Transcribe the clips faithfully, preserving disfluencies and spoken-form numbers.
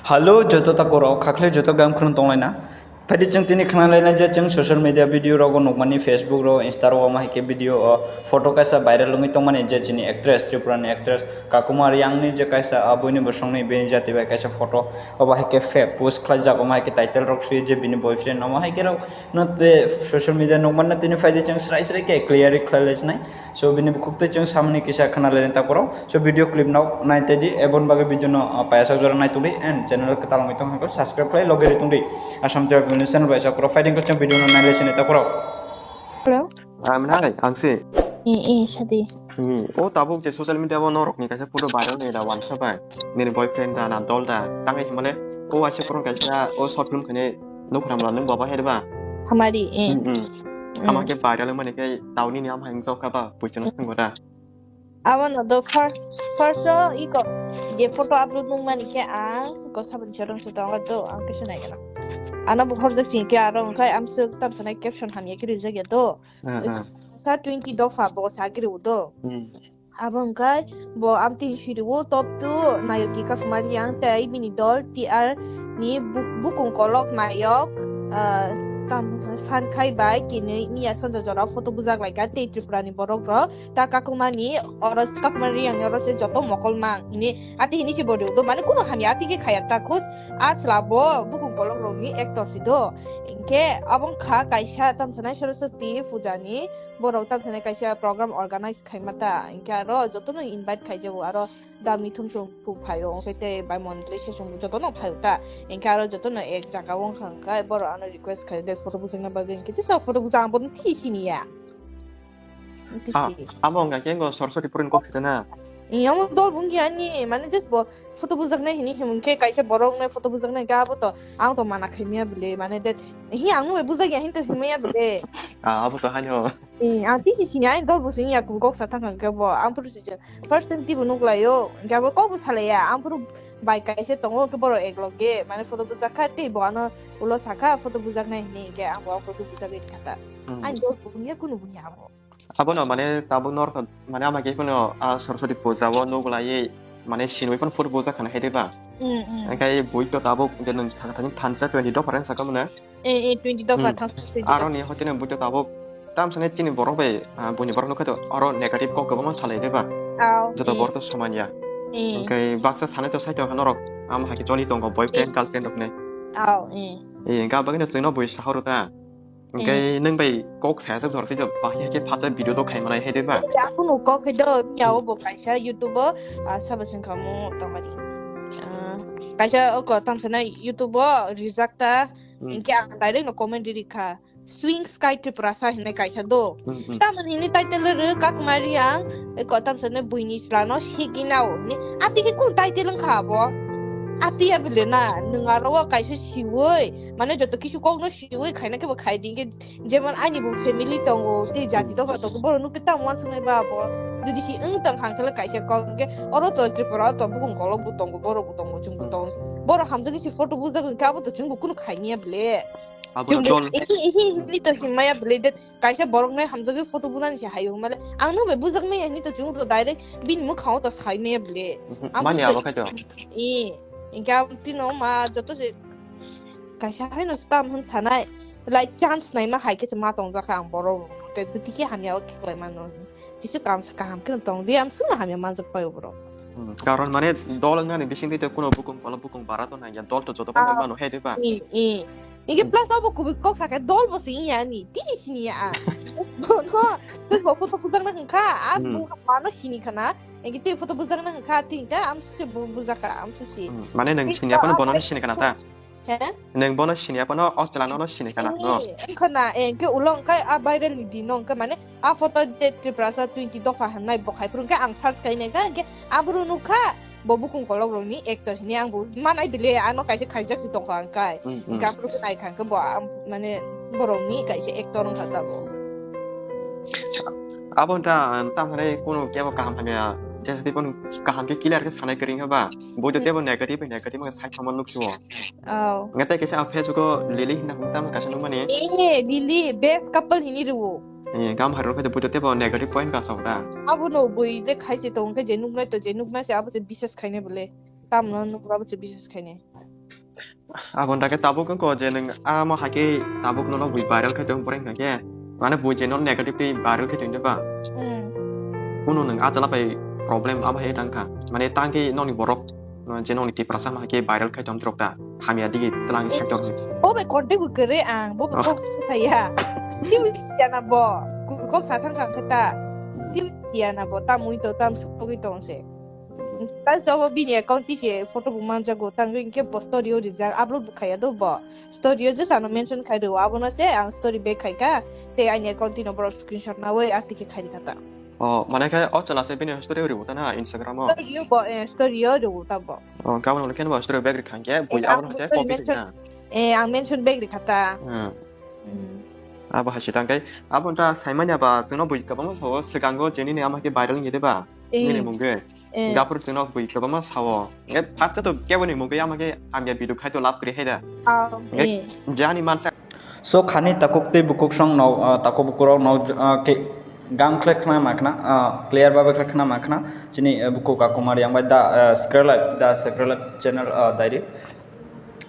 Hello, joto takorok, khakle joto gam khulum tonglaina. Phaidi chwng tini khna laina je chwng social media video rogo nukmani, Facebook ro, Insta ro, omo hai khe video o photo kaisa viral wngwi tongmani, je chini actress, Tripura ni actress Kakuma Riyang ni je kaisa, ah, buini bosong ni bini jati bai kaisa photo, obo hai khe fake post khlaijak, omo hai khe title rok sui je bini boyfriend, omo hai khe rok no te social media nukmani tini phaidi chwng srai srai khe clear khlai laisnai. So bini bukhuk tei chwng samani kisa khna laina takorok. So video clip no nai tei di, ebon bagwi video no, ah, payasak jora nai tongdi and channel kwtal wngwi tong hwnkhe subscribe khlai logi ri tongdi. Asam tei bini channel bai sakoro phaidi wngkhe chwng video no nai laisini takorok. Hello. Am nai ang se. Eh, eh, sadi. Hmm. O tabuk je social media o norok ni kaisa photo viral ni da wansa bai. Nini boyfriend da na dol da. Tangai himale o waisa photo kaisa o short film khane nukram la nung baba herba. Hamari, eh. Hmm, hmm. Hmm. Ama ke viral mani ke tauni ni am hang jok ka ba puichano sung da. Abono do first, first o iko je photo upload nung mani khe ang ko sabun chorong se tongo do ang kisa nai gana. Ano bo horjak sing khe aro wngkhai amsuk tam sanai caption hamya khe rijak ya do. Ah, ah. Sa twenty dopha bo sa kiri udo. Hmm. Abo wngkhai bo amtwi siriwo top two nayoki Kakumari yang tei bini dol T R ni bu-, bukung kolok nayok, ah, tam-, sankhai bai kinwi miya sanja jora photo bujak laika tei Tripura ni borok rok ta Kakumani oro Kakumari yang oro se joto mokol mang hini ati hini se bodi udo mane kuno hamya ati khe khaya ta khus a chwla bo bukung kolok rok ni actor si do hinkhe abo wngkha kaisa tam sanai Saraswati puja ni borok tam sanai kaisa program organize khaima ta hinkhe aro jotono invite khaijago aro da mithung chwng phuk phaio hinkhe tei bai monthly session jotono phaio ta hinkhe aro jotono ek jaga o wngkha hinkhe borok ano request khai de photo bujak na bagwi hinkhe jesa photo bujak ang bono thwi siniya. Ah, amo wngkha khe ngo Saraswati purin kok thwitana. Iyamo dol bungya ni mane just bo photo bujak nai hini himung khe kaisa borok nai photo bujak nai ga abo to ang to mana khaimya bile mane de hi ang nung bai bujak ya hin to himya bile. Ah, abo to hanyo. Eh, ang tisi sini aini dol bo sini yakung kok sa thang khe bo ang phuru si first time tibo nuk laio hinkhe abo kok bo salaiya ang phuru bai kaisa tongo hinkhe borok ek loge mane photo bujak kha tei bo ano ulo sakha photo bujak nai hinwi hinkhe ang bo ang phuru bujak kha ta. Hmm. Aini dol bo bunya kunu bunya abo. Abono mane tabuk nor mane ama khe phano a Saraswati puja o nuk laiwi mane sinwi phano photo bujak khana hai de ba. Hmm, hmm. Hinkhe bui to tabuk je nwng sakha thani thansa twenty dopha rang sakha mane. Eh, eh, twenty dopha Hmm. thang, twenty Aro dopha. Ni hote no buito tabuk tam sane chini borok bai, ah, buini borok nukha to aro negative kok kwbangma salai de ba. Aw, Joto eh. Borok to soman ya. Eh. Hwnkhe baksa sanai to sai tongkha norok, amo hai khe choli tongo boyfriend, Eh. Girlfriend rok hinwi. Aw, eh. Eh, hwnkhe abagwino chwngno bui sahoro ta. Hwnkhe Eh. Nwng bai kok saya sa jor khe ba hai khe phatsa video to khai manai hai de ba. Ya kuno kok khe do, ya Hmm. Obo kaisa YouTube o, ah, sabo sing khamu tongmani. Ah, kaisa oko tam sane YouTube o rijak ta. Hmm. Hinkhe ang direct no comment riri kha. Swing Sky Tripurasa hinwi kaisa do. Hmm, hmm. Tamoni hini title ro Kakuma Riyang, eko tamsa ne buini chwla no sikinao. Ni, ati khe kun title wngkha abo? Ati ya bile na, nwng aro o kaisa siwi, mane joto kisu kok no siwi khaina khe bo khai di, hinkhe jemon ani bo family tongo, tei jati dopha tongo, borok no khe tamo uansuknai ba abo? Jodi si wng tong kha, hwnkhe kaisa kok, hinkhe oro to Tripura o to bukung kolok bo tongo, borok bo tongo, chwng bo tongo. Borok hamjakgwi se photo bujak, hinkhe abo to chwng bo kunu khai niya bile. Abo Chwng dol. Ehe, ehe, hinwi to hinmaya bwlwi de, kaisa borok nai hamjagwi photo bunani se hayo male. Ang no bai bujak maya hinwi to chwng to direct bini mwkhang o to sai maya bwlwi. Mhm, Ang mani to abo khai to. Ee, hinkhe ang tino ma joto se kaisa haino stam hwn sanai. Like chance naima hai khe se ma tongjak kha ang borok rok. Tei bwtwi khe hamya o khe klai mano. Jisuk kaham sa kaham khe tong di, ang sung hamya manjak pai borok. Hmm, karon mane dol wngnani bisingtwi tei kuno bukung pala bukung bara to nangya, dol to joto Ah, phano mano hai de ba. I, i. Inge Hmm. Plus abo kubui kok sakhe dol bo sing ya ni, tini sini ya. Bono, tei bo photo bujak na hwnkha, a Hmm. Bu mano sini khana, inge tei photo bujak na hwnkha, tini ta am susi bu-, bujak kha, am susi. Hmm, mane nang Tei sini ya phano bono sini khana ta. He? Nwng bono sini ya phano o chwla no sini khana, no? Ee, wngkha na, ee, hwnkhe ulo hwnkhe a viral ni din no hwnkhe mane a photo de Tiprasa twenty dopha hwnwi bo khai phuru hwnkhe ang search khai nai kha, hwnkhe aboro nukha bo bukung kolok rokni actor hwnwi ang bo manai bile ano kaisa khaijak se tongkha hwnkhe. Mm, mm. Hwnkhe aphuru khe nai kha hwnkhe bo a, mane borokni kaisa actor wngkha ta bo. Abo ta, tamhane kunu kebo kaham hamya, jesa tei bono kaham khe clear khe sanai kwrwi hwnba, bo to tebo negative, negative wngkha sai thangma nuksuo. Oh. Nga tei kaisa ang Facebook o Lily hinna hwn tamo kaisa nukmani. Eh, Lily, best couple hini rwo. Eh, gam harok khe bo to tebo negative point ka sok da. Abo no bui je khai se tong khe je nuknai to je nuknai se abo se bisas khaine bole. Tam no nukra abo se bisas khaine. Aboni dake tabuk wngkha je nwng amo hai khe tabuk nono bui viral khai tong pore wngkha khe, mane bui je nono negative tei viral khai tong ba. Hmm. Kuno nwng a chwla bai problem abo hai tang kha. Mane tang khe nokni borok, no, je nokni Tiprasa ma hai khe viral khai tong rok ta. Hamya digi tlang sak tong. Bo bai contact bo kwrwi ang, bo bai Oh. kok saya. Tiwi siya na bo. Kok sa thang kha ta. Tiwi siya na bo. Tam ui to tam sugwi tong se. Ta jobo bini account ti se photo bo manjago, tang ui ke bo story o rijak, upload bo khaya do bo. Story o je sano mention khai do, abono se ang story back khai kha. Te aini account ti no borok screenshot na ui asti khe khai kha ta. Oh, mane khe o chwla se bini story o ribo ta na Instagram o? Story o bo, eh, story o ribo ta bo. Oh, gabon wngkhe bo story back rikha khe, bui Eh, abono ang se story copy mention, rikha. Eh, ang mention back rikha ta. Hmm. Hmm. Abo hai se tang khe, abo ta saimanya ba chwngno bui kwbangma sao, swkango jenini ama khe viral wngya de ba? Eh. Nini mungwi. Eh. Gapur chwngno bui kwbangma sao. Eh, phakcha to keboni mungwi ama khe hamya video khai to lab kwrwi hai da. Ah, Eh, eh. Jani mansa So khani takuk tei bukuk song no, ah, takuk bukurok no, ah, ke-, gam khlai khna ma khna, ah, clear babe khlai khna ma khna. Chini, eh, bukuk Kakumar yang bai da, eh, Secret Life, da Secret Life channel, ah, diary.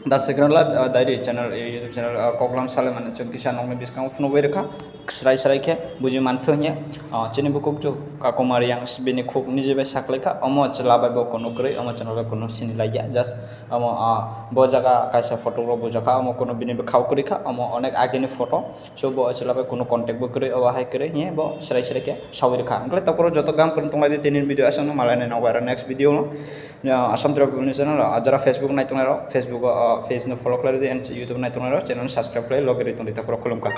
Da Secret Life, ah, diary channel, eh, YouTube channel, ah, koklam sale mane chwng kisa nokni biskango phunugwi rwkha. Srai srai khe buji manthu hinya. Ah, chini bukuk ju Kakumar yang bini khuk niji bai saklaikha. Omo chwla bai bo kunu kwrwi, omo chwla bai kunu sini laikya. Just Omo, ah, bo jaga kaisa photo rok bujak kha, omo kuno bini bwkhao kwrwi kha, omo onek agini photo. So bo chwla bai kuno contact bo kwrwi, obo hai kwrwi hiye bo srai srai khe sawi rwkha. Hwnkhe tokoro joto gam kwrwng tonglaidi tini video aswkno malai nai nokbar next video no. Ah, Assam Tribal News channel, ah, jara Facebook nai tongnai rok, Facebook o, ah, page no follow khlai rwdi and YouTube nai tongnai rok channel no subscribe khlai logi rwi tongdi tokoro khulumkha.